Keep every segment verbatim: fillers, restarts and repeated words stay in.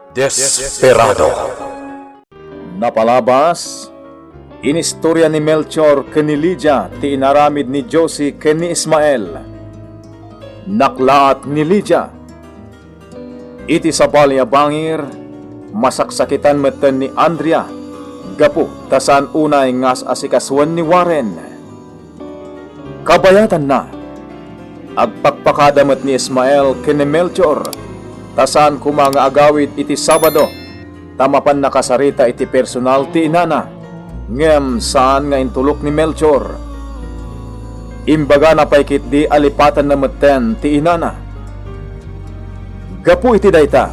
Desperado. Napalabas, inistoria ni Melchor ken ni Lydia ti inaramid ni Josie ken ni Ismael. Naklaat ni Lydia. Iti sabali a bangir, masaksakitan metten ni Andrea gapu ta saan unay nga as-asikasuen ni Warren. Kabayatanna, agpakpakada met ni Ismael ken ni Melchor, ta saan koma nga agawid iti Sabado, ta mapan nakasarita iti personal ti inana, ngem saan nga intulok ni Melchor. Imbagana pay ketdi a lipatanna metten ti inana. Gapu iti dayta,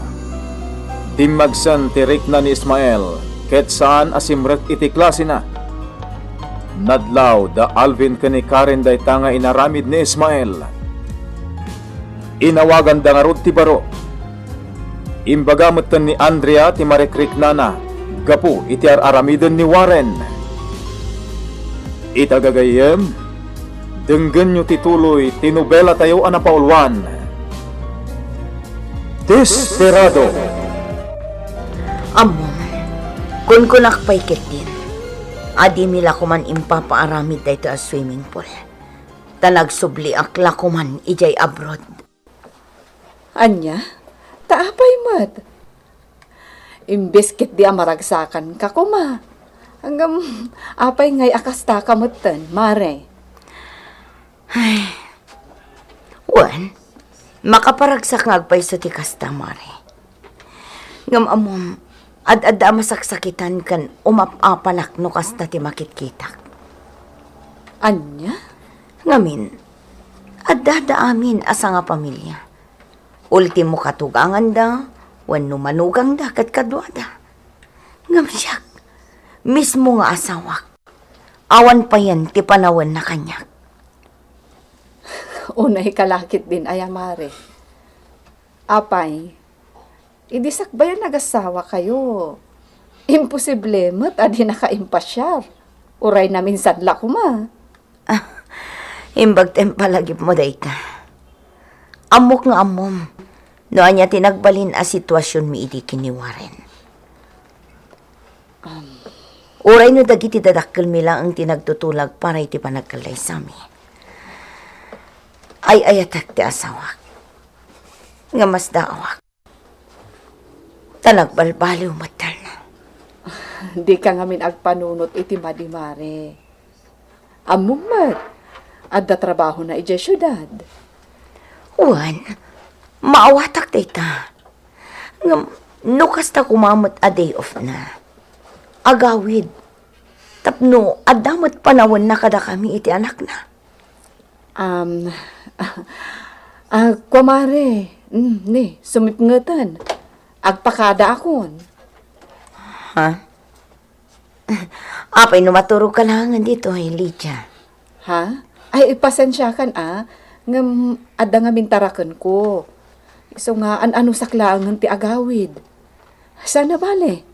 dimmagsen ti rikna ni Ismael ket saan a simrek iti klasena. Nadlaw da Alvin ken ni Karen dayta nga inaramid ni Ismael. Inawaganda ngarud ti baro. Imbaga metten ni Andrea ti marikriknana gapu iti ar-aramiden ni Warren. Ita gagayyem, denggenyo ti tuloy ti nobelatayo a napauluan, Desperado. Ammom, kunkunak pay ketdin a dimi la koman impapaaramid daytoy a swimming pool, ta nagsubliak la koman idiay abroad. Ania? Ta apay met? Imbes ketdi a maragsakanka koma. Ngem, apay ngay a kastaka metten, Mare? Ay, wen, makaparagsak nga agpayso ti kasta, Mare. Ngem ammom, ad-adda a masaksakitan ken umap-apanak no kasta ti makitkitak. Ania? Ngamin, addada amin a sangapamilia. Ultimo katuganganda wenno manugangda ket kaduada. Ngem siak, mismo nga asawak, awan payen ti panawenna kaniak. Unayka la ketdin aya, Mare. Apay, idi sakbay a nagasawa kayo, imposible met a dinaka impasiar. Uray naminsan la koma. Ah, imbag ti impalagipmo dayta. Ammok nga ammom no ania ti nagbalin a situasionmi idi ken ni Warren. Um. Uray no dagiti dadakkelmi laeng ti nagtutulag para iti panagkallaysami, ay-ayatek ti asawak nga masdaawak. Ta nagbalbaliw met talna. Dika ngamin agpanunot iti madi, Mare. Ammom met, adda trabahona idiay siudad. Wen, maawatak dayta. Ngem, no kasta koma met a day off na, agawid. Tapno adda met panawenna kadakami iti anakna. Um, ah, kua, Mare, mm, ni, sumipngeten. Agpakadaakon. Ha? Apay no maturogka laengen ditoy, Lydia? Ha? Ay, pasensiakan, a. Ngem, adda ngamin tarakenko. Isu nga, an-anusak laengen ti agawid. Saan a bale.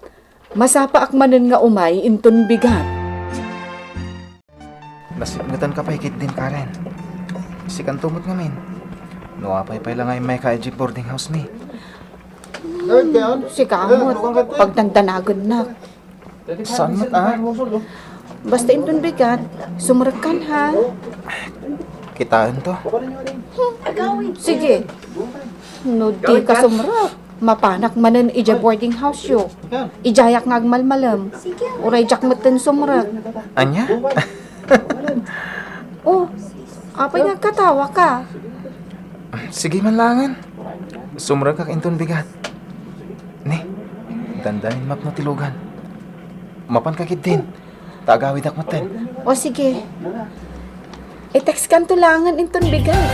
Masapaak manen nga umay inton bigat. Nasipngetanka pay ketdin, Karen. Sikanto met ngamin. No apay pay la nga immayka idiay boarding house mi. Sika met, pagdandanagennak. Saan met, a? Basta inton bigat, sumrekkan, ha? Kitaento. Sige. No dika sumrek, mapanak manen idiay boarding house yo. Idiayak nga agmalmalem. Uray diak metten sumrek. Ania? Oh, apay nga agkatawaka? Sige man laengen. Sumrekak inton bigat. Ni, dandanin mapno ti lugan. Mapanka ketdin, ta agawidak metten. O sige. I-textkanto laengen inton bigat.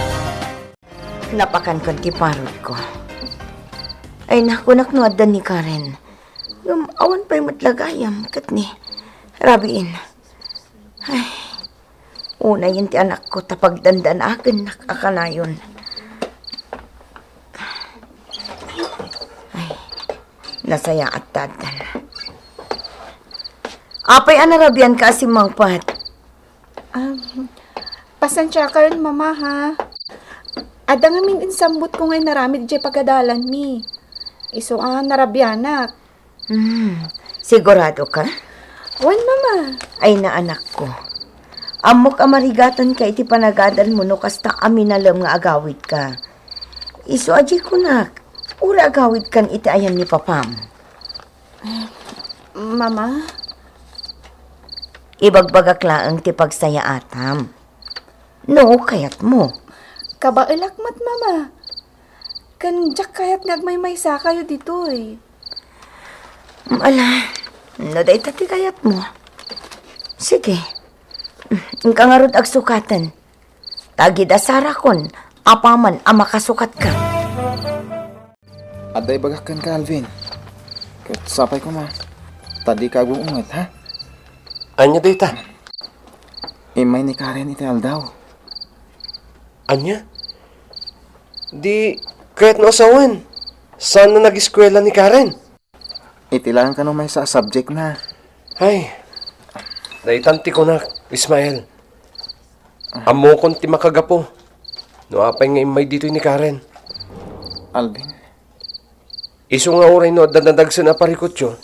Napakankan ti parutko. Ay, nakunak no adda ni Karen. Ngem awan pay met la gayam ket ni rabiin. Ay, unayen ti anakko ta pagdandanagennak a kanayon. Ay, nasayaat ta addan. Apay a narabianka a simmangpet? Um, pasensiakan, Mama, ha? Adda ngamin insambutko nga inaramid idiay pagadalanmi. Isu a narabianak. Hmm, sigurado ka? Wen, Mama. Ay, naanakko. Ammok a marigatanka iti panagadalmo no kasta a minalem nga agawidka. Isu a di kunak, uray agawidkan iti ayan ni Papam. Mama? Ibagbagak laeng ti pagsayaatam. No, kayatmo. Kabaelak met, Mama. Ken diak kayat nga agmaymaysakayo ditoy. Ala, no dayta ti kayatmo. Sige. Inka ngarud agsukaten. Ta agidasarakon apaman a makasukatka. Adda ibagak kenka, Alvin. Ket sapay koma, ta dika agung-unget, ha? Ania dayta? Immay ni Karen iti aldaw. Ania? Di kayatno a sawen? Saan a nag-eskuela ni Karen? Iti laeng kano maysa a subject na. Ay, daytan ti kunak, Ismael. Ammokon ti makagapu no apay nga immay ditoy ni Karen. Alvin. Isu nga uray no adda nadagsen a parikutyo,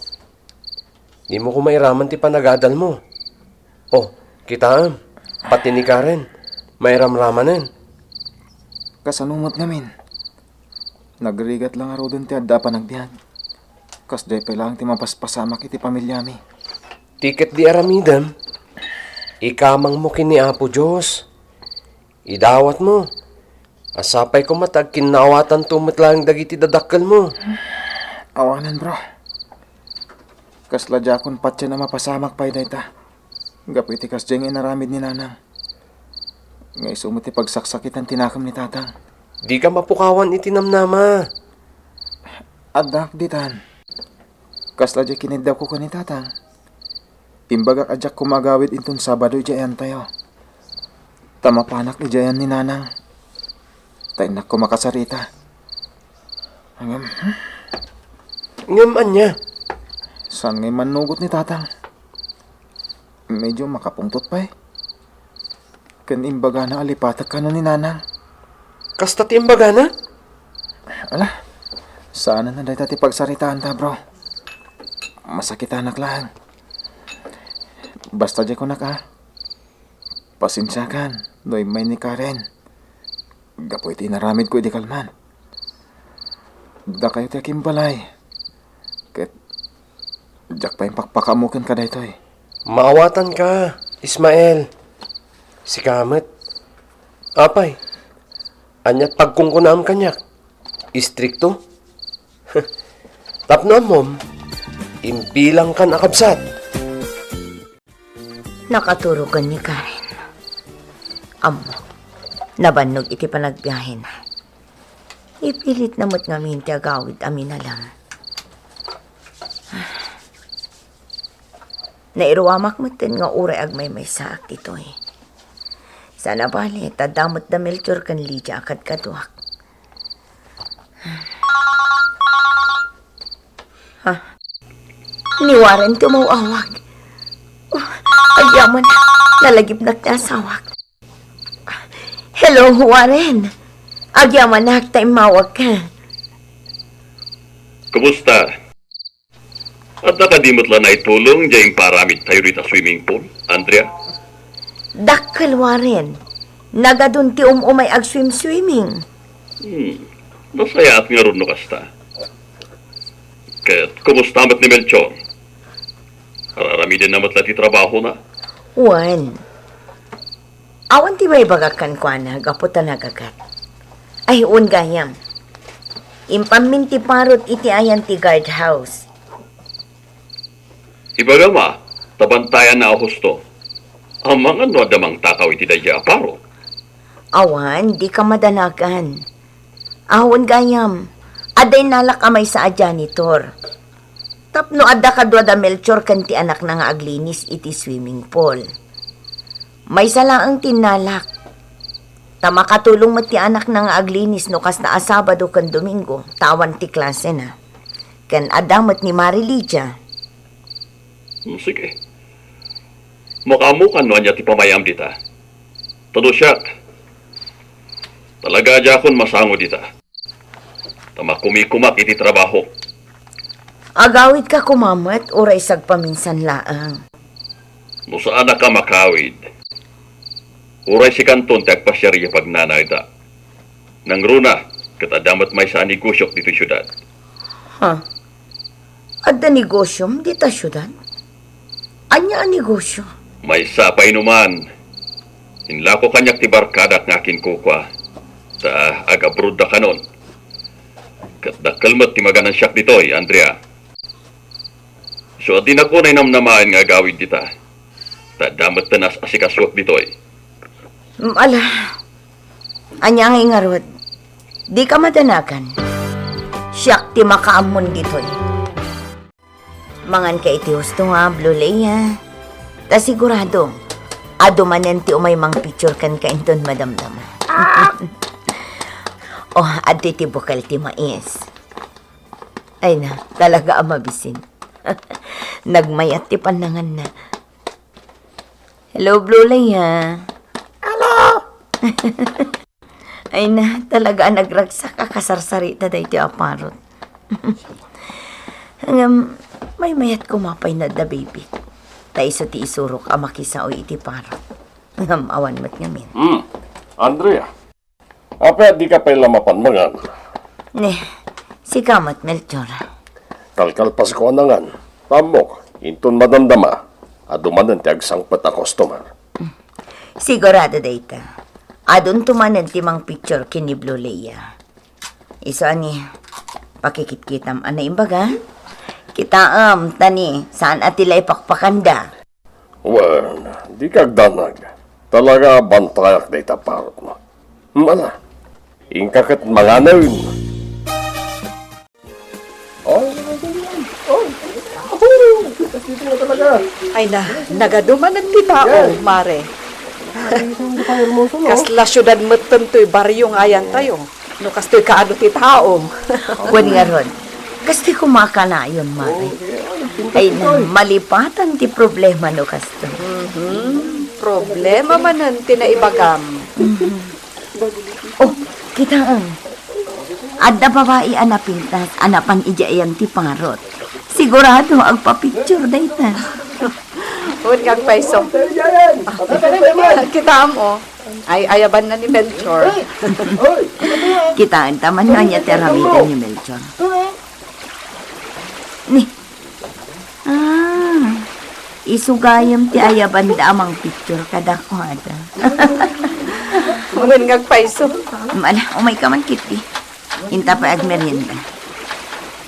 dimo koma iraman ti panagadalmo. Oh, kitaem, pati ni Karen, mairamramanen. Kasano met ngamin? Nagrigat la ngaruden ti adda a panagbiag. Kasdiay pay laeng ti mapaspasamak iti pamiliami. Ti ket di aramidem, ikamangmo ken ni Apo Dios. Idawatmo. A sapay koma ta agkinnaawatanto met laeng dagiti dadakkelmo. Awanen, bro. Kasla diakon patien a mapasamak pay dayta. Gapu iti kasdiay nga inaramid ni Nanang. Nga isu met ti pagsaksakitan ti nakem ni Tatang. Dika mapukawan iti namnama. Addaak ditan. Kasla diay kiniddawko ken ni Tatang. Imbagak a diak koma agawid inton Sabado idiay ayantayo. Ta mapanak idiay ayan ni Nanang. Ta innak koma kasarita. Ngem, hmm? Ngem ania? Saan ngay mannugot ni Tatang? Medyo makapungtot pay. Ken imbagana a lipatek kano ni Nanang. Kasta ti imbagana? Ala, saanen a dayta ti pagsaritaanta, bro. Masakitanak laeng. Basta diay kunak a, pasensiakan no immay ni Karen. Gapu iti inaramidko idi kalman. Dakayo ti akimbalay. Ket diak pay impakpakaammo kenka daytoy. Maawatanka, Ismael. Sika met. Apay, ania't pagkungkunaam kaniak? Istrikto? Tapno ammom, imbilangkan a kabsat. Nakaturogen ni Karen. Ammok, nabannog iti panagbiahena. Ipilitna met ngamin ti agawid a minalem. Nairuamak metten nga uray agmaymaysaak ditoy. Saan a bale, ta adda met da Melchor ken Lydia a kadkaduak. Ha? Ni Warren ti umaw-awag. Oh, agyaman, nalagipnak ti asawak. Hello, Warren. Agyamanak ta immawagka. Kumusta? Adda kadi met la naitulong diay imparamidtayo dita swimming pool, Andrea? Dakkel, Warren. Nagadun ti um-umay agswim-swimming. Hmm. Nasayaat ngarud no kasta. Ket kumusta met ni Melchor? Ar-aramidenna met la ti trabahona? Wen. Awan ti maibagak kenkuana gapu ta nagagat. Ay, wen gayam. Impammin ti parot iti ayan ti guardhouse. Ibagam a, ta bantayanna a husto. Amangan no adda mangtakaw iti daydiay a parot. Awan, dika madanagan. Awan gayam, adda innalak a maysa a janitor. Tapno adda kadua da Melchor ken ti anakna nga aglinis iti swimming pool. Maysa laeng ti innalak. Ta makatulong met ti anakna nga aglinis no kasta a Sabado ken Domingo, ta awan ti klasena. Ken adda met ni Mari Lydia. Hmm, sige. Makaammokan no ania ti pamayam dita. Ta no siak, talaga a diakon masango dita. ta makumikumak iti trabaho. Agawidka koma met, uray sagpaminsan laeng. No saanak a makawid, uray sikanton ti agpasiar iti pagnanaeda. Nangruna, ket adda met maysa a negosiok ditoy siudad. Ha? Adda negosiom dita siudad? Ania a negosio? Maysa a painuman. Inlako kaniak ti barkadak nga akinkukua, ta agabrodda kanon. Ket dakkel met ti maganansiak ditoy, Andrea. Isu a dinak unay namnamaen nga agawid dita, ta adda metten a asikasuek ditoy. Mm, ala. Ania ngay ngarud? Dika madanagan. Siak ti makaammon ditoy. Manganka iti husto nga, Blue Leia. Ta sigurado, adu manen ti umay mangpicture kenka inton madamdama. Oh, adtoy ti bukel ti mais. Ay na, talaga a mabisin. Nagmayat ti pannanganna. Hello, Blue Leia. Hello! Ay na, talaga a nagragsak a kasarsarita daytoy a parot. Ngem, maymayat koma pay nadda, baby. Ta isu ti isurok a makisao iti parot. Ngem, awan met ngamin. Hmm. Andrea, apay a dika pay la mapan mangan? Ni, sika met, Melchor. Kalkalpasko a nangan. Ta ammok, inton madamdama, adu manen ti agsangpet a customer. Sigurado dayta. Adunto manen ti mangpicture ken ni Blue Leia. Isu a ni, pakikitkitam a naimbaga. Kitaem, ta ni, saan a ti la ipakpakanda. Wen, dika agdanag. Talaga a bantayak dayta parotmo. Mala, inka ket manganen. Oh, oh, oh, talaga. Ay na, nagadu manen ti tao, Mare. Kasla siudad metten toy barrio nga ayantayo. No kastoy kaadu ti tao. Wen ngarud, kastoy koma a kanayon, Mare. Ay na, malipatan ti problema no kastoy. Mhm. Problema manen ti naibagam. Mhm. Oh, kitaem. Adda babai a napintas a napan idiay ayan ti parot. Sigurado agpa-picture dayta. Wen nga agpayso. Kitaem, oh. Ay, ayabanna ni Melchor. Kitaenta man no ania ti aramiden ni Melchor. Ni, ah, isu gayam ti ayabanda a mangpicture kadakuada. Wen nga agpayso. Ala, umayka man ketdi. Inta pay agmerienda.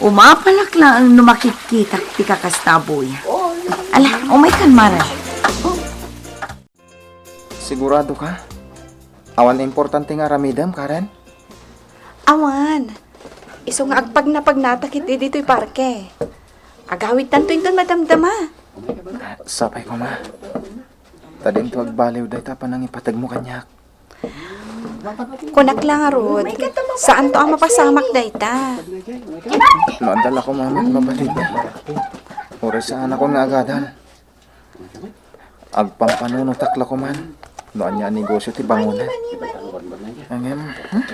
Umapalak laeng no makitkitak ti kakasta a buya. Ala, umaykan, Mare. Sigurado ka? Awan importante nga aramidem, Karen? Awan. Isu nga agpagnapagnatak iti ditoy parke. Agawidtanto inton madamdama. Sapay koma. Ta dinto agbaliw dayta a panangipategmo kaniak. Kunak la ngarud, saanto a mapasamak dayta. No adda la koma met mabalin. Uray saanakon nga agadal. Agpampanunotak la koman no ania a negosio ti bangonan. Ngem, hmm?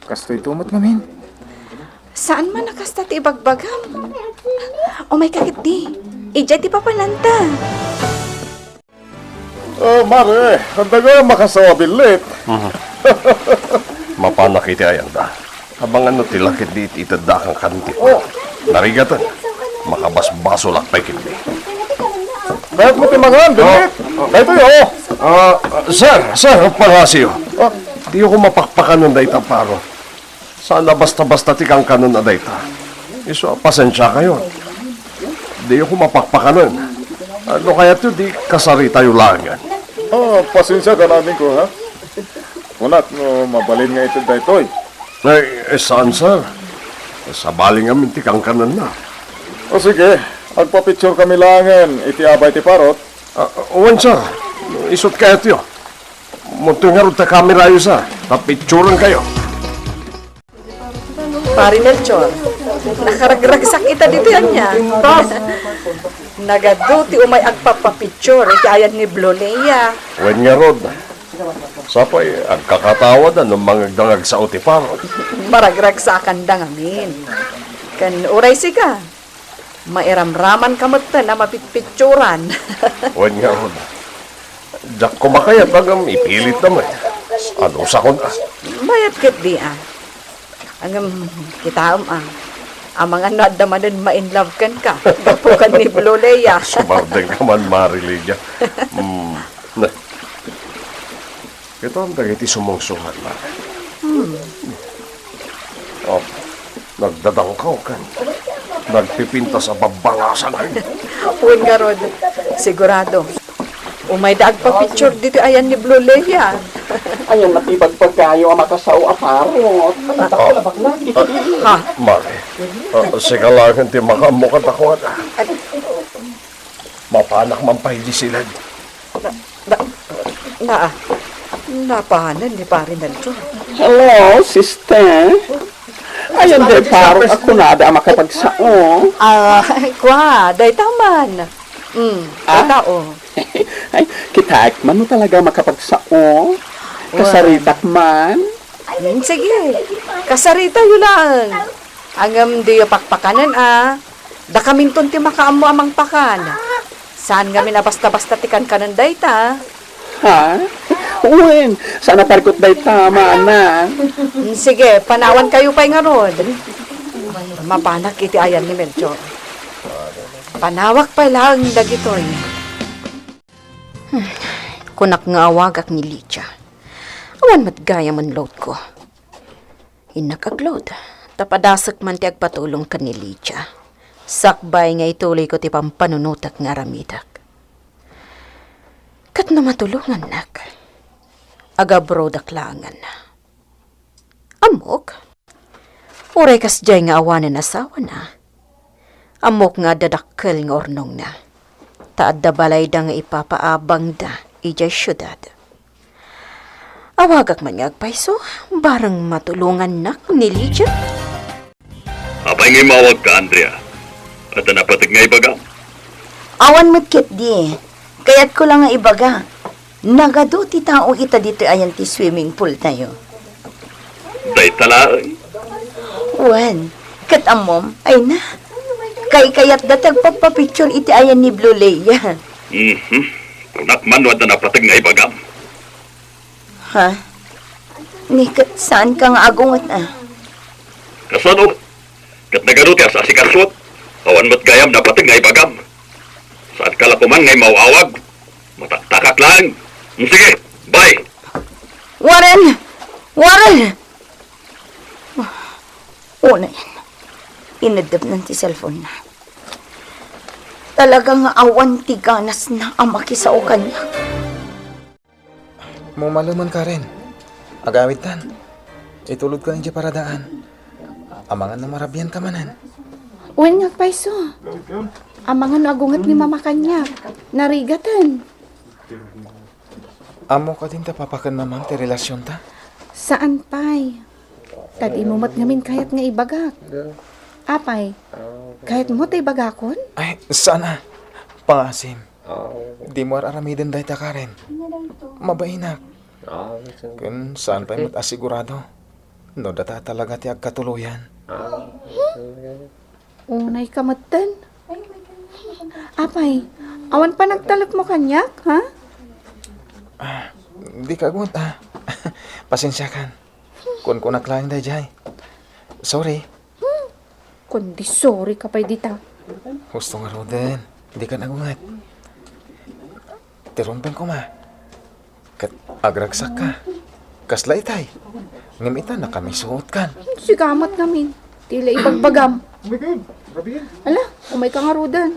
Kastoyto met ngamin. Saan man a kasta ti ibagbagam? Umayka ketdi. Idiay ti papananta. Ah, Mare, anda nga makasawa billit? Mhm. Mapanak iti ayanda. Abangan no ti la ketdi iti itedda a kankan ti pan. Oh. Narigaten, makabasbasolak pay ketdi. Kayatmo ti mangan, Benit. Oh, oh. Daytoy, oh. Ah, ah, sir, sir, pangasiyo. Ah. Diyo ko mapakpakanen dayta a parot. Saan a basta-basta ti kankanen a dayta. Isu a pasensiakayon. Diyo ko mapakpakanen. Ah, no kayatyo, di kasaritayo laengen. Oh, pasensia ka, naningko, ha? Kunak no mabalin nga ited daytoy. Ay, eh, saan, sir? Sabali ngamin ti kankanenna. O sige, agpa-picture kami laengen iti abay ti parot. Ah, wen, sir. Isut kayatyo. Muntoy ngarud ta kamerayo, sir. Ta picturen kayo. Pari Melchor, nakaragragsak ita ditoy ania. Nagadu ti umay agpapapicture iti ayan ni Blonea. Wen ngarud, Sapay, agkakatawada no mangagdangagsao ti paro. Maragragsakanda ngamin. Ken uray sika, mairamramanka metten a mapitpitsuran. Wen nga, Rod. Diak koma kayat a ngem ipilitda met. Anusakon a? Mayat ketdi a. Ngem, kitaem a. Amangan no adda manen ma-in love kenka. Gapu ken ni Blue Leia. Sumardengka man, Mari Lydia. Hmm. Na. Kitaem dagiti sumungsungan, Mari. Hmm. Oh, nagdadangkaw ken nagpipintas a babbalasang. Wen ngarud, sigurado. Umayda agpa-picture ditoy ayan ni Blue Leia. Ayan, matibagpagkayo a makasao a parot. Ah. Ha? Mari, ah, sika laeng ti makaammo kadakuada. Mapanak man pay idi siled. Na, na, na, napanen ni Pari Melchor. Hello, sister. Ayan, day parok a kunada a makapagsao. Ah, kua, dayta man. Mm, ah? Dayta, oh. Ay, kitaek man no talaga makapagsao. Wen. Kasaritak man. Mm, sige, kasaritayo laeng. Ngem diyo pakpakanen, a. Dakaminton ti makaammo a mangpakan. Saan ngamin a basta-basta ti kankanen dayta. Ha? Wen, saan a parikut dayta, mana. Mm, sige, panawankayo pay ngarud. Mapanak iti ayan ni Melchor. Panawak pay laeng dagitoy. Hmm, kunak nga awagak ni Lydia. Awan met gayam unloadko. Innak agload, ta padasek man ti agpatulong ken ni Lydia. Sakbay nga ituloyko ti pampanunotek nga aramidek. Ket no matulongannak, agabrodak laengen. Ammok, uray kasdiay nga awanen asawana, ammok nga adda dakkel nga urnongna, ta adda balayda nga ipapaabangda idiay siudad. Awagak man nga agpayso, bareng matulongannak ni Lydia. Apay nga immawagka, Andrea? Adda napateg nga ibagam? Awan met ketdi. Kayatko la nga ibaga. Nagadu ti tao ita ditoy ayan ti swimming pool tayo. Dayta laeng. Wen, ket ammom, ay na. Kaykayatda ti agpapapicture iti ayan ni Blue Leia. Mhm. Kunak man no adda napateg nga ibagam. Ha? Ni ket saanka nga agunget a? Kasano? Ket nagadu ti as-asikasuek? Awan met gayam napateg nga ibagam. Saanka la koman nga immaw-awag? Mataktakak laeng. Mm, sige, bye. Warren! Warren! Unayen, ineddepnan ti cellphone-na. Talaga nga awan ti ganasna a makisao kaniak. Mumalemen, Karen. Agawidtan. Itulodkan idiay paradaan. Amangan no marabianka manen. Wen nga agpayso. Amangan no agunget ni Mama kaniak. Narigaten. Ammok a dinta papaken Mamam ti relasionta? Saan pay. Ta dimo met ngamin kayat nga ibagak. Apay, kayatmo ta ibagakon? Ay, saan a. Pangaasim. Dimo ar-aramiden dayta, Karen. Mabainak. Ken saan pay met a sigurado no data talaga ti agkatuloyan. Unayka metten. Apay, awan panagtalekmo kaniak, ha? Ah, dika agunget a. Pasensiakan. Kunkunak laeng daydiay. Sorry. Kundi sorry ka pay dita. Husto ngaruden, dikan agunget. Ti rumbeng koma. Ket agragsakka. Kasla itay. Ngem ita, nakamisuotkan. Sika met ngamin. Ti la ibagbagam. Oh my God, grabe yan. Ala, umayka ngaruden.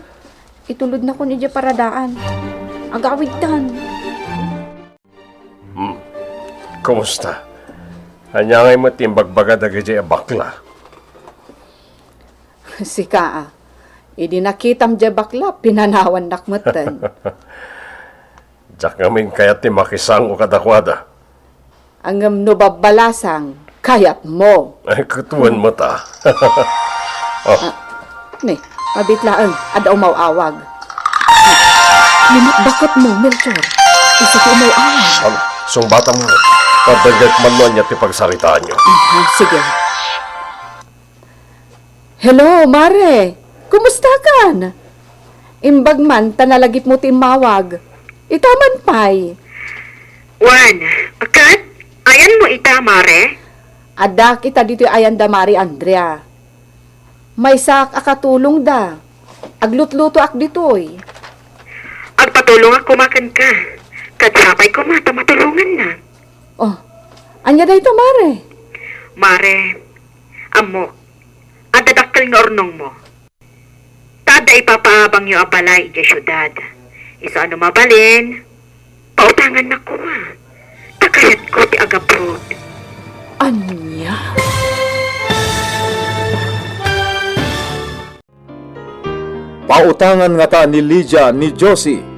Itulodnakon idiay paradaan. Agawidtan. Hmm. Kumusta? Ania ngay met ti imbagbaga dagiti a bakla? Sika a. Idi nakitam diay bakla, pinanawannak metten. Diak ngamin kayat ti makisango kadakuada. Ngem no babbalasang, kayatmo. Ay, ket wen met a. Oh. Ah, ni, abit laeng, adda umaw-awag. Limut baketmo, Melchor. Isu ti umaw-awag. Ano? Sungbatam, ta dengngek man no ania ti pagsaritaanyo. Ah, sige. Hello, Mare. Kumustakan? Imbag man ta nalagipmo ti immawag. Ita man pay. Wen, ket ayanmo ita, Mare? Addaak ita ditoy ayan da Mari Andrea. Maysaak a katulongda. Aglutlutoak ditoy. Agpatulongak koma kenka. Ket sapay koma ta matulongannak. Oh, ania dayta, Mare? Mare, ammok, adda dakkel nga urnongmo. Ta adda ipapaabangyo a balay idiay siudad. Isu a no mabalin, pautangannak koma. Ta kayatko ti agabrod. Ania? Pautangan ngata ni Lydia ni Josie.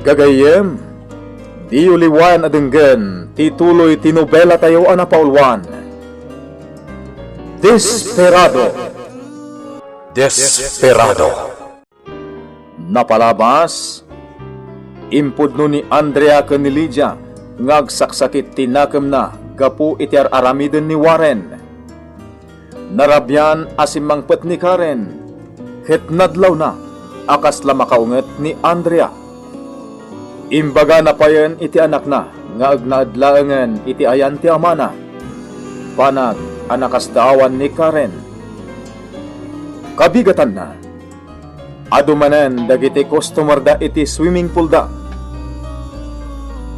Gagayyem, diyo liwayan a denggen ti tuloy ti nobelatayo a napauluan, Desperado. Desperado. Napalabas, impudno ni Andrea ken ni Lydia nga agsaksakit ti nakemna gapu iti ar-aramiden ni Warren. Narabian a simmangpet ni Karen ket nadlawna a kasla makaunget ni Andrea. Imbagana payen iti anakna nga agnaed laengen iti ayan ti amana, banag a nakasdaawan ni Karen. Kabigatanna, adu manen dagiti customerda iti swimming poolda.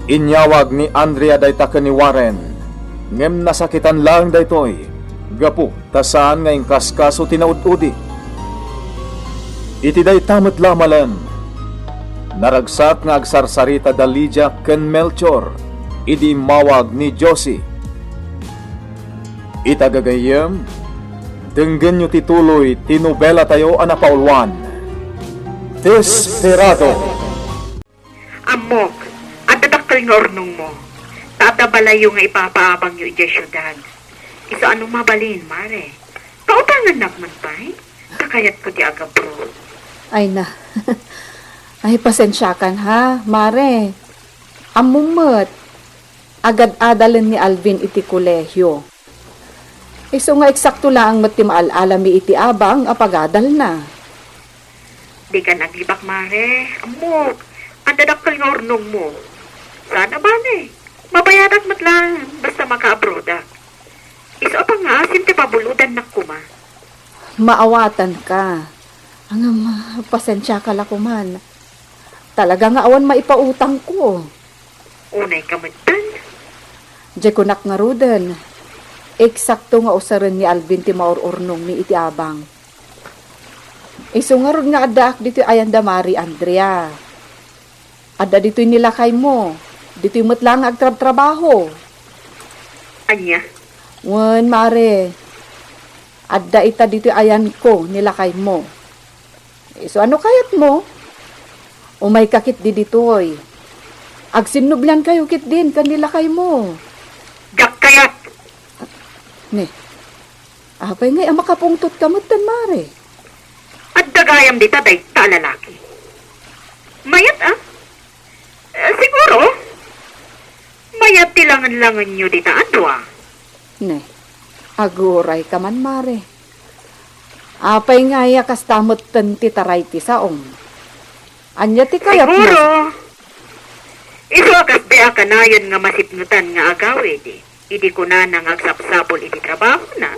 Inyawag ni Andrea dayta ken ni Warren, ngem nasakitan laeng daytoy gapu ta saan nga inkaskaso ti naud-udi. Iti dayta met la a malem, naragsak nga agsarsarita da Lydia ken Melchor idi immawag ni Josie. Ita gagayyem, denggenyo ti tuloy ti nobelatayo a napauluan, Desperado. Ammok, adda dakkel nga urnongmo. Ta adda balayyo nga ipapaabangyo idiay siudad. Isu a no mabalin, Mare. Pautangannak man pay. Ta kayatko ti agabro. Ay na. Ay, pasensiakan ha, Mare. Ammom met, agad-adalen ni Alvin iti kolehio. Isu nga eksakto laeng met ti maal-alami iti abang a pagadalna. Dikan aglibak, Mare. Ammok, adda dakkel nga urnongmo. Saan a bale, mabayadak met laeng basta makaabrodak. Isu a pangngaasim ti pabulodannak koma. Maawatanka. Ngem, pasensiaka la koman. Talaga nga awan maipautangko. Unayka metten? Diay kunak ngaruden, eksakto nga usaren ni Alvin ti maur-urnongmi iti abang. Isu ngarud nga addaak ditoy ayan da Mari Andrea. Adda ditoy ni lakaymo. Ditoy met la nga agtrabtrabaho. Ania? Wen, Mare. Adda ita ditoy ayanko ni lakaymo. Isu a no kayatmo, umayka ketdi ditoy. Agsinnubliankayo ketdin ken ni lakaymo. Diak kayat. Ne, apay ngay a makapungtotka metten, Mare? Adda gayam dita dayta a lalaki. Mayat a? Eh, siguro, mayat ti langen-langenyo dita a dua. Ne, agurayka man, Mare. Apay ngay a kasta metten ti taray ti saom? Ania ti kayatmo? Siguro, isu a kasdi a kanayon nga masipnetan nga agawid. Idi kunana nga agsapsapul iti trabahona,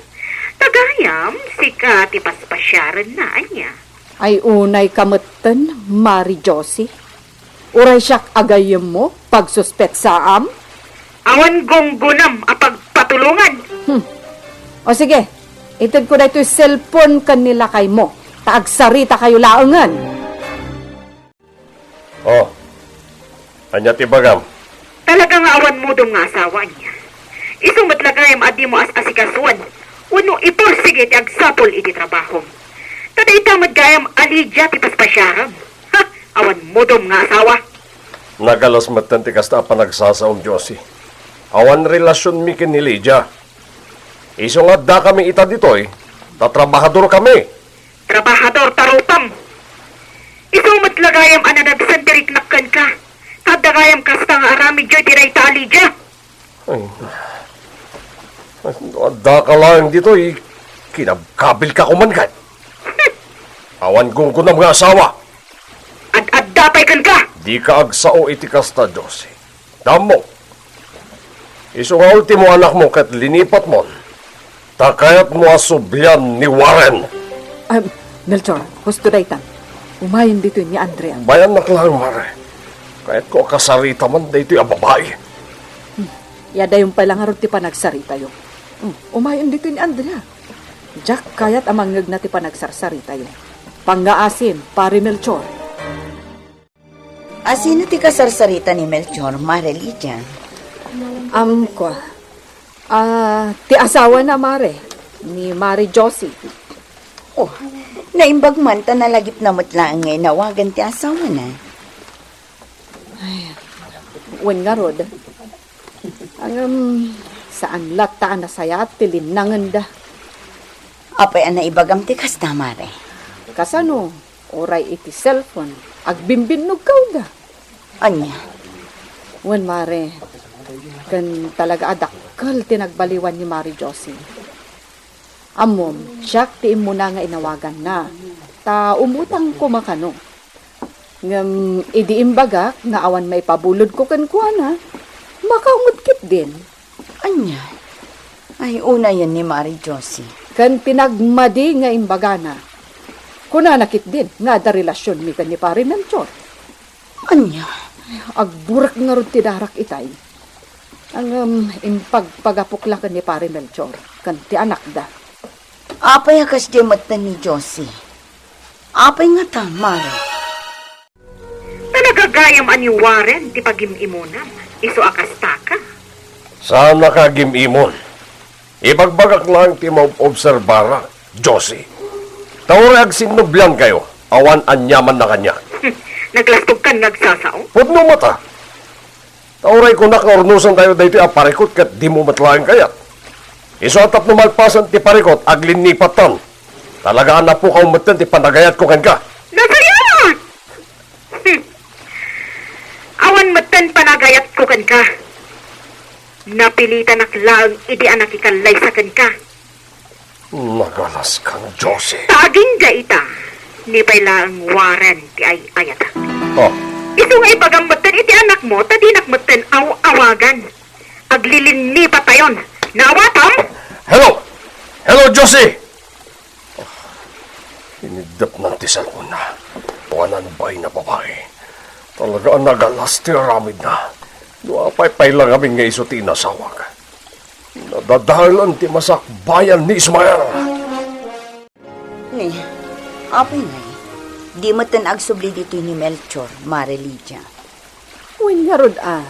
ta gayam, sika ti paspasiarenna, ania? Ay unayka metten, Mari Josie. Uray siak a gayyemmo, pagsuspetsaam? Awan gunggonam a pagpatulongan. Hmm. O sige, itedko daytoy cellphone ken ni lakaymo, ta agsaritakayo laengen. Oh, ania ti ibagam? Talaga nga awan modom nga asawa, ania? Isu met la gayam a dimo as-asikasuan wenno ipursigi ti agsapul iti trabahom. Ta dayta met gayam a Lydia ti paspasiarem. Ha! Awan modom nga asawa. Nagalas metten ti kasta a panagsasaom, Josie. Awan relasionmi ken ni Lydia. Isu nga addakami ita ditoy, ta trabahadorkami. Trabahador ta rupam. Isu met la gayam a nadagsen ti riknak kenka. Adda gayam kasta nga aramid ditoy dayta a Lydia? Ay, no addaka laeng ditoy, kinabkabilka koma ket. Awan gunggonam nga asawa. Ad-adda pay kenka. Dika agsao iti kasta, Josie. Dammo. Isu nga ultimo anakmo ket linipatmon. Ta kayatmo a sublian ni Warren. Ah, Melchor, husto daytan. Umayen ditoy ni Andrea. Bayannak laeng, Mare. Kayatko a kasaritaman daytoy a babai. Hmm. Iyadayon pay la ngarud ti panagsaritayo. Hmm. Umayen ditoy ni Andrea. Diak kayat a mangngegna ti panagsarsaritayo. Pangngaasim, Pare Melchor. A sino ti kasarsarita ni Melchor, Mare Lydia? Am, kua. Ah, ti asawana, Mare, ni Mare Josie. Oh, naimbag man ta nalagipna met laeng nga inawagan ti asawana. Ay, wen ngarud. Ngem, saan latta a nasayaat ti linnangenda. Apay a naibagam ti kasta, Mare? Kasano? Uray iti cellphone, agbimbinnogkawda. Ania? Wen, Mare, ken talaga a dakkel ti nagbaliwan ni Mare Josie. Ammom, siak ti immuna nga inawaganna, ta umutang koma kano. Ngem idi imbagak nga awan maipabulodko kenkuana, makaw met ketdin. Ania? Ay, unayen ni Mare Josie. Ken ti nagmadi nga imbagana. Kunana ketdin nga adda relasionmi ken ni Pare Melchor. Ania? Agburek ngarud ti darak itay. Ngem impagpagapok la ken ni Pare Melchor ken ti anakda. Apay a kasdiay metten ni Josie? Apay ngata, Mare? Talaga gayam a ni Warren ti pagim-imonam, isu a kastaka. Saannaka agim-imon. Ibagbagak laeng ti maob-obserbarak, Josie. Ta uray agsinnubliankayo, awan aniamanna kaniak. Naglastogkan nga agsasao? Pudno met a. Ta uray kunak nga urnosantayo daytoy a parikut ket dimo met laeng kayat. Isu a tapno malpasen ti parikut, aglinnipattan. Talaga a napukaw metten ti panagayatko kenka. Nasayaat! Hmm. Awan metten panagayatko kenka. Napilitanak laeng idi a nakikallaysa kenka. Nagalaskan, Josie. Ta agingga ita, ni pay laeng Warren ti ay-ayatak. Oh. Isu nga ibagam metten iti anakmo, ta dinak metten aw-awagan. Aglilinnipatayon. Naawatam? Hello! Hello, Josie! Iniddepnan ti cellphone-na. Awanan bain a babai. Talaga a nagalas ti aramidna. No apay pay la ngamin nga isu ti inasawak. Nadadaelan ti masakbayan ni Ismael. Ni, apay ngay? Di metten agsubli ditoy ni Melchor, Mare Lydia. Wen ngarud a.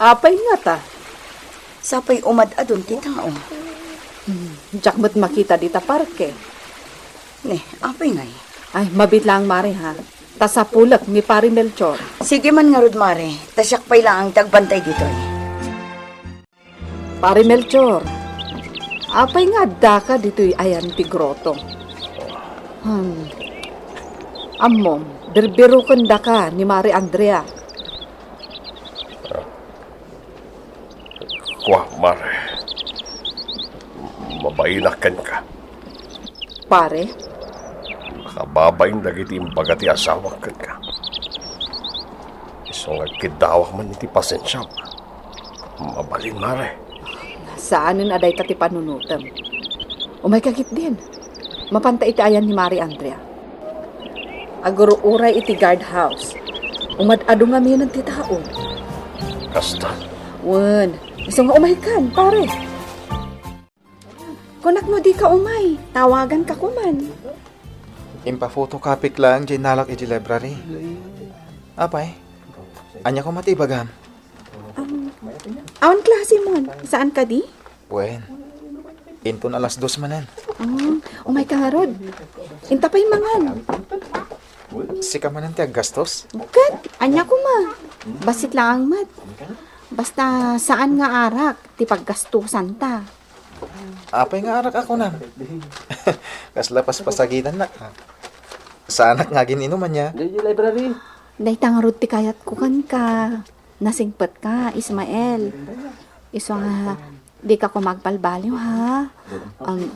Apay ngata? Sapay umaddadon ti tao. Hmm, diak met makita dita parke. Ne, apay ngay? Ay, mabiit laeng, Mare, ha? Ta sapulek ni Pare Melchor. Sige man ngarud, Mare. Ta siak pay laeng ti agbantay ditoy. Pare Melchor, apay nga addaka ditoy ayan ti groto? Hmm. Ammom, birbirokendaka ni Mare Andrea. Kua, Mare. Mabainak kenka. Pare? Nakababain dagiti imbaga ti asawak kenka. Isu nga agkiddawak man iti pasensiam. Mabalin, Mare. Saanen a dayta ti panunotem. Umayka ketdin. Mapanta iti ayan ni Mare Andrea. Agur-uray iti guardhouse. Umad-adu ngaminen ti tao. Kasta? Wen, isu nga umaykan, pare. Kunak no dika umay, tawaganka koman. Impaphotocopyk laeng diay nalak iti library. Apay, ania koma ti ibagam? Um, awan klasemon. Saan kadi? Wen. Inton alas dos manen. Um, umayka ngarud. Inta pay mangan. Sika manen ti aggastos? Ket, ania koma? Bassit laeng met. Basta saan nga arak ti paggastusanta. Apay nga arak a kunam? Kasla paspasagitannak. Saanak nga agin-inum ania? Diay library. Dayta ngarud ti kayatko kenka. Nasingpetka, Ismael. Isu nga, dika koma agbalbaliw, ha? Um,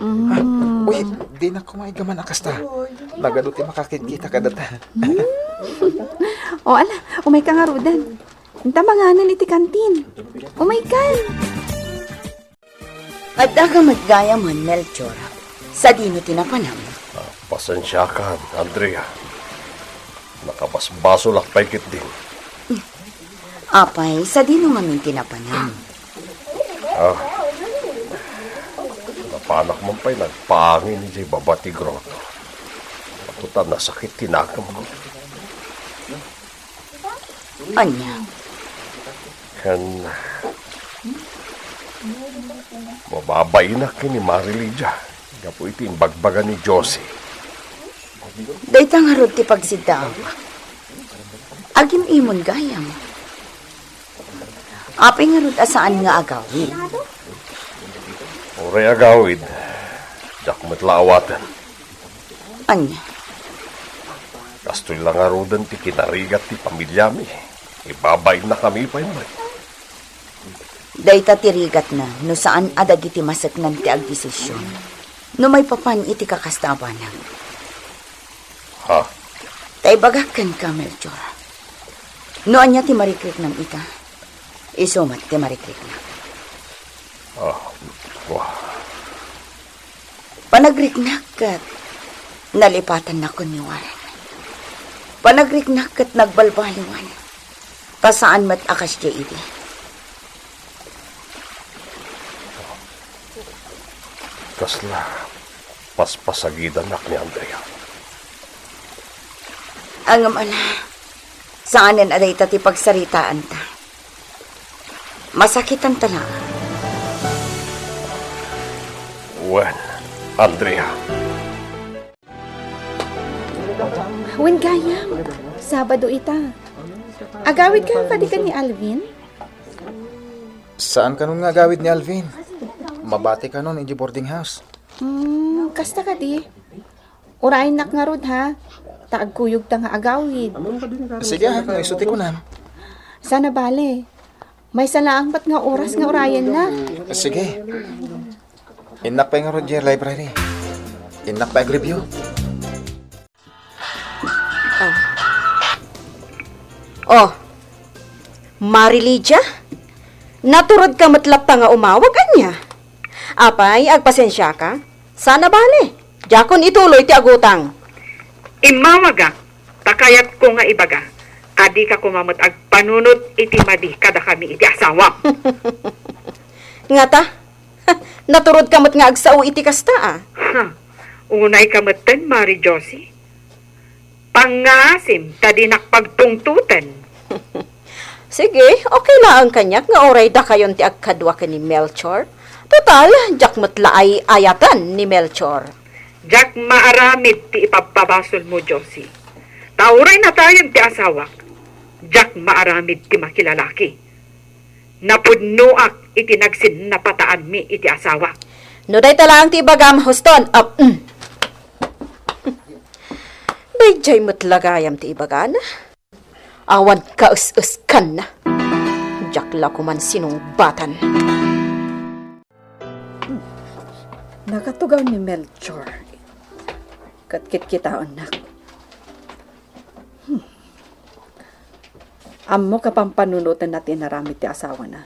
mm. Uy, dinak koma iggaman a kasta. Nagadu ti makakitkita kadata. Hmm. O, ala, umayka ngaruden. Inta manganen iti kantin. Umaykan. Adda ka met gayam, Melchor. Sadino ti napanam? Ah, pasensiakan, Andrea. Nakabasbasolak pay ketdin. Apay, sadino ngamin ti napanam? Ah, napanak man pay nagpaangin idiay baba ti grotto. Atoy ta nasakit ti nakemko. Ania? Ken mababainak ken ni Mari Lydia gapu iti imbagbaga ni Josie. Dayta ngarud ti pagsiddaawak. Agim-imon gayam. Apay ngarud a saan nga agawid? Uray agawid, diak met la awaten. Ania? Kastoy la ngaruden ti kinarigat ti pamiliami. Ibabainnakami pay met. Dayta ti rigatna no saan a dagiti maseknan ti agdesision no maipapan iti kakasta a banag. Ha? Ta ibagak kenka, Melchor. No ania ti marikriknam ita, isu met ti marikriknak. Ah, wa. Panagriknak ket nalipatannakon ni Warren. Panagriknak ket nagbalbaliwan. Ta saan met a kasdiay idi. Kasla paspasagidanak ni Andrea. Ngem ala, saanen a dayta ti pagsaritaanta. Masakitanta laeng. Wen, Andrea. Wen gayam, Sabado ita. Agawidka kadi ken ni Alvin? Saan kanon nga agawid ni Alvin. Mabati kanon idiay boarding house. Hmm, kasta kadi. Urayennak ngarud, ha? Ta agkuyogta nga agawid. Sige, ha, no isu ti kunam. Saan a bale. Maysa laeng met nga oras nga urayenna. Sige. Innak pay ngarud idiay library. Innak pay agreview. Ah. Oh. Mari Lydia? Naturodka met latta nga umawag, ania? Apay, agpasensiaka? Saan a bale. Diakon ituloy ti agutang. Immawagak, ta kayatko nga ibaga a dika koma met agpanunot iti madi kadakami iti asawam. Ngata? Naturodka met nga agsao iti kasta, a? Ha, unayka metten, Mari Josie. Pangngaasim ta dinak pagtungtoten. Sige, okay laeng kaniak nga uray dakayon ti agkadua ken ni Melchor. Total, diak met la ay-ayaten ni Melchor. Diak maaramid ti ipabpabasolmo, Josie. Ta uray natayen ti asawak, diak maaramid ti makilalaki. Napudnoak iti nagsinnapataanmi iti asawak. No dayta laeng ti ibagam, Houston, ap-, mm. Daydiay met la gayam ti ibagana. Awan kaes-eskanna. Diak la koman sinungbatan. Hmm. Nakatugaw ni Melchor. Ket kitkitaennak. Hmm. Ammok a pampanunotenna ti inaramid ti asawana.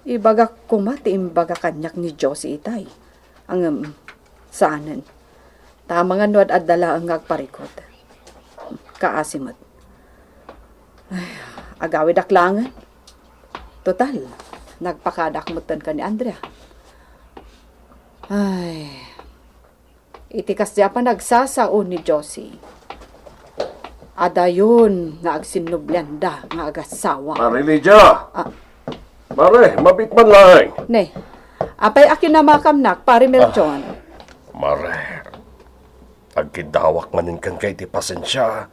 Ibagak koma ti imbaga kaniak ni Josie itay. Ngem, saanen. Ta amangan no ad-adda laeng nga agparikut. Kaasi met. Ay, agawidak laengen. Total, nagpakadak metten ken ni Andrea. Ay, iti kasdi a panagsasao ni Josie, adayon nga agsinnublianda nga agassawa. Mare Lydia! Ah. Mare, mabiit man laeng. Ne, apay a kinamakamnak, Pare Melchor? Ah, Mare, agkiddawak manen kenka iti pasensia.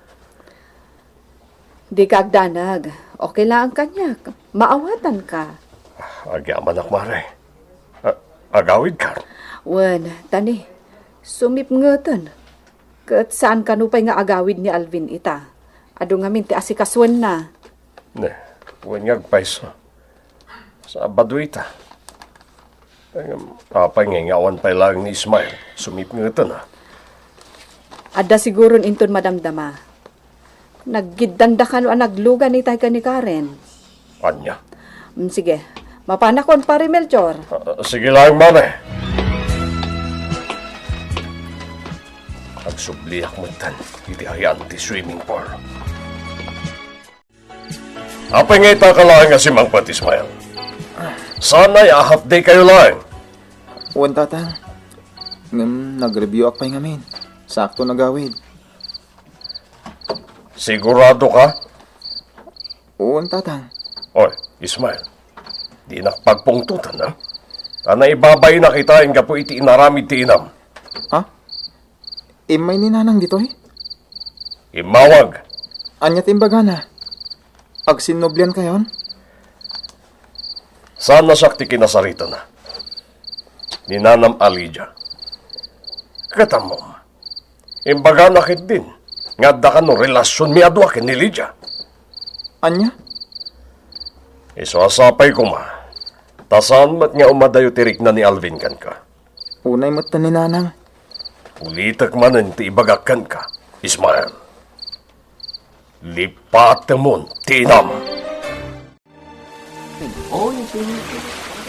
Dika agdanag. Okay laeng kaniak. Maawatanka. Agyamanak, Mare. A-, agawidkan? Wen, ta ne, sumipngeten. Ket saan kano pay nga agawid ni Alvin ita. Adu ngamin ti asikasuenna. Ne, wen nga agpayso. Sabado ita. Ngem, apay nga ingawan pay laeng ni Ismael? Sumipngeten, a. Adda siguron inton madamdama. Naggiddanda kano a naglugan itay ken ni Karen. Ania? Mm, sige. Mapanakon, Pare Melchor. Ah, sige laeng, Mare. Agsubliak metten iti ayan ti swimming pool. Apay nga ita ka laeng a simangpet, Ismael? Sanay a half day kayo laeng. Wen, Tatang. Ngem nag-review ak pay ngamin. Sakto nagawid. Sigurado ka? Wen, Tatang. Oy, Ismael. Dinak pagpungtotan, ha? Ta naibabainak ita gapu iti inaramid ti inam. Ha? Immay ni Nanang ditoy? Immawag. Ania ti imbagana? Agsinnublian kayon? Saan a siak ti kinasaritana ni Nanam a Lydia. Ket ammom, imbagana ketdin nga adda kano relasionmi a dua ken ni Lydia. Ania? Isu a sapay koma, ta saan met nga umadayo ti rikna ni Alvin kenka. Unay met ni Nanang. Ulitek manen ti ibagak kenka, Ismael. Lipatemon ti inam.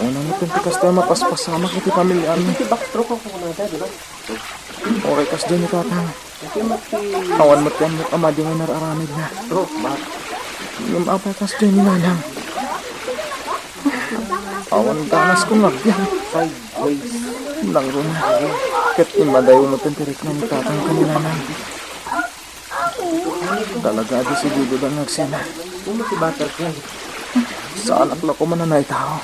Unay met ti kasta a mapaspasamak iti pamiliami. Iti backtrack ako na, di ba? Oray kasdi ni Tatang. Awan met ti ammok a madi nga inar-aramidna. Ngem apay kasdi ni Nanang? Awan ganasko nga agbiag. Nangruna. Ket immadayo met ti rikna ni Tatang ken ni Nanang. Talaga a desididoda nga agsina. Saanak la koma a naitao.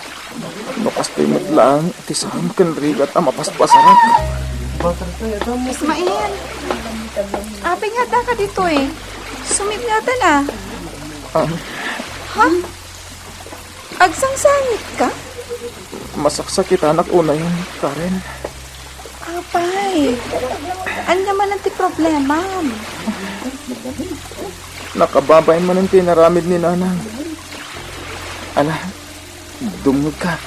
No kastoy met laeng ti saan ken rigat a mapaspasarak. Ismael, apay nga addaka ditoy? Sumipngeten a. Ah. Ha? Agsangsangitka? Masaksakitanak unayen, Karen. Apay, ania manen ti problemam? Nakababain manen ti inaramid ni Nanang. Ala, dumngegka.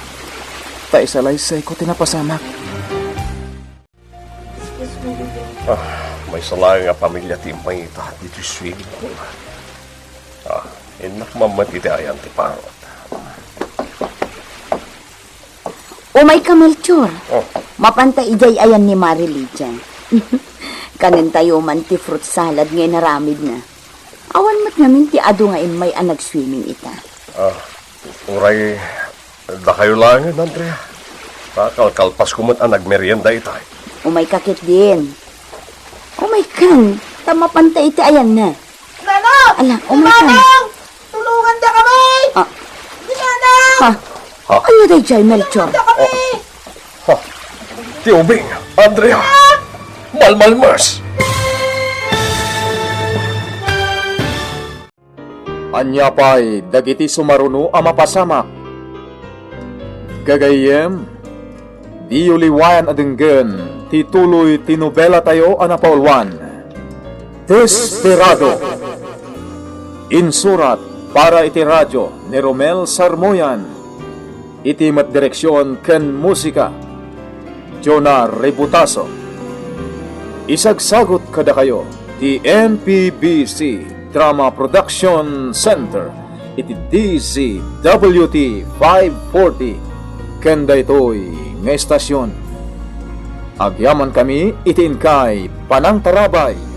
Ta isalaysayko ti napasamak. Ah, maysa laeng a pamilia ti impangita ditoy swimming pool. Ah, innak mammet iti ayan ti parot. Umayka, Melchor. Oh. Mapanta idiay ayan ni Mare Lydia. Kanentayo man ti fruit salad nga inaramidna. Awan met ngamin ti adu nga immay a nagswimming ita. Ah, uray dakayo laengen, Andrea. Ta kalkalpasko met a nagmerienda itay. Umayka ketdin. Umaykan, ta mapanta iti ayanna. Nanang! Ala, umaykan. Nanang! Tulongandakami! Ah. Nanang! Ha? Ha? Ania daydiay, Melchor? Tulongandakami! Ha? Ti ubing, Andrea! Malmalmes! Ania pay dagiti sumaruno a mapasamak? Gagayyem, diyo liwayan a denggen ti tuloy ti nobelatayo a napauluan, Desperado. Insurat para iti radio ni Romel Sarmoyan. Iti met direksion ken musika, Jonah Ributaso. Isagsagut kadakayo ti M P B C Drama Production Center iti D Z W T five forty ken daytoy nga estasion. Agyamankami iti inkay panangtarabay.